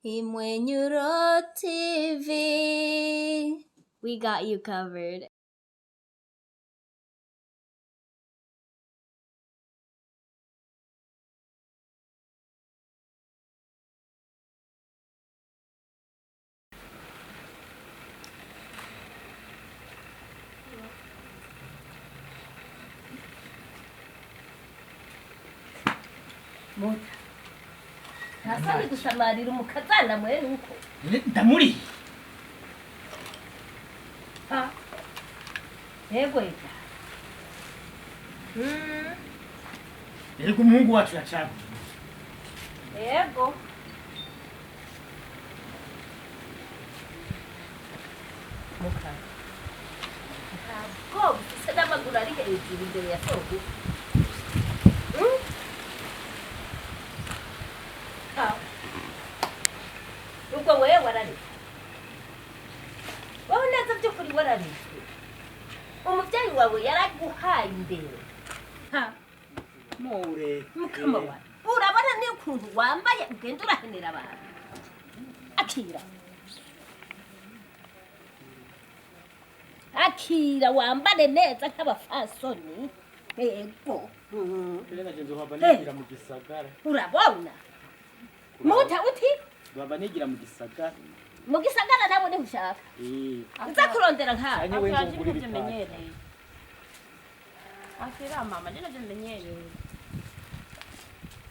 Imwenyuro TV. We got you covered. Muta ntasoni gusamarira umukazana mwene uko Ndamuri. Ha, yego ega. Erega umuhungu wacu yacaguye. Yego. Muka ntabwo ufise n'amaguru ari hejuru imbere ya soko. Ha, ubwo wewe wararetse, wowe neza by'ukuri wararetse, umubyeyi wawe yaraguhaye imbere. Ha. Mure. Mukama wawe, urabona n'ukuntu wambaye, ugenda urahenera abantu. Akira, akira, wambare neza nk'abafasoni. Yego. Rero nje nzohava nigira mu gisagara. Urabona muta uti Nzohava nigira mu gisagara. Mu gisagara ntabwo niho ushaka. Eh. Uza kurondera nkawe. Anye we Akira, nzogura nje ibitaro. menyereye. Akira mama, nje navyo menyereye.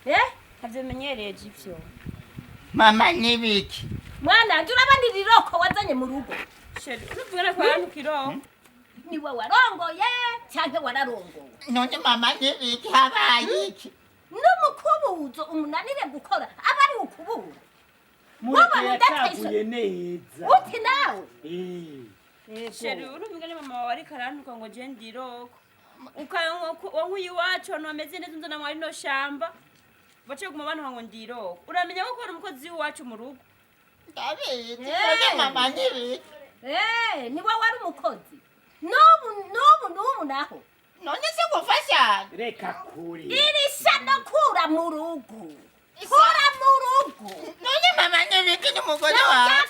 Eh. Navyo menyereye ivyo. Mama, nibiki? Mwana wanje, urabona iriroko wazanye mu rugo? Chéri, urubwira ko yarantukiro. Niwe warongoye canke wararongowe? None mama, nibiki? Habaye iki? N'umukubuzo umunanire gukora aba ari ukubura. Mureke. Wowe Yacaguye neza. Uti nawe. Eh. Chéri, urumva ni mama wawe ariko arantuka ngo je ndiroko. Ukankuye iwacu ahantu hameze neza, nzona mwari no shamba. Bace guma bantuka ngo ndiroko. Uramenya ko ukora umukozi w'iwacu mu rugo. Ndabizi. None mama, nibiki? Eh, niwe wari umukozi, n'ubu n'ubu n'ubu naho. None se gufashanya? Reka kure. Iri shano, kura mu rugo, kura mu rugo. None mama, nibiki n'umugore wawe?